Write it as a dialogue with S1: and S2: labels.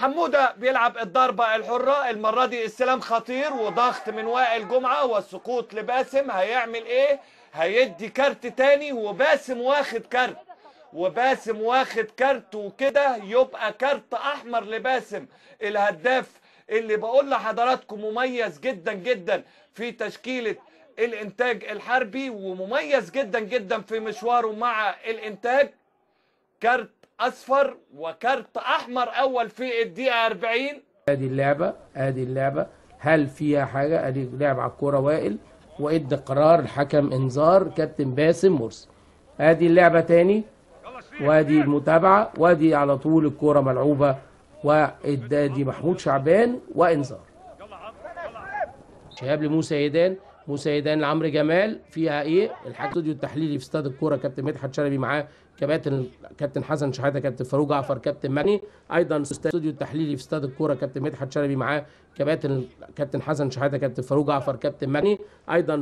S1: حموده بيلعب الضربة الحرة المرة دي، استلام خطير وضغط من وائل جمعه والسقوط لباسم. هيعمل ايه؟ هيدي كارت تاني، وباسم واخد كارت، وباسم واخد كارت، وكده يبقى كارت احمر لباسم الهداف اللي بقول لحضراتكم مميز جدا جدا في تشكيله الانتاج الحربي، ومميز جدا جدا في مشواره مع الانتاج. كارت اصفر وكارت احمر اول في الدقيقة 40.
S2: ادي اللعبة، ادي اللعبة، هل فيها حاجة؟ ادي لعب على الكورة وائل، وادى قرار الحكم انذار كابتن باسم مرسي. ادي اللعبة تاني، وادي المتابعة، وادي على طول الكورة ملعوبه، وادي محمود شعبان وانذار. شهاب لموسى يدان، موسى يدان لعمرو جمال، فيها ايه؟ الحكم الاستوديو التحليلي في استاد الكورة كابتن مدحت شلبي، معاه كابتن حسن شحاته، كابتن فاروق جعفر، كابتن مجدي. ايضا الاستوديو التحليلي في استاد الكورة كابتن مدحت شلبي، معاه كابتن حسن شحاته، كابتن فاروق جعفر، كابتن مجدي. ايضا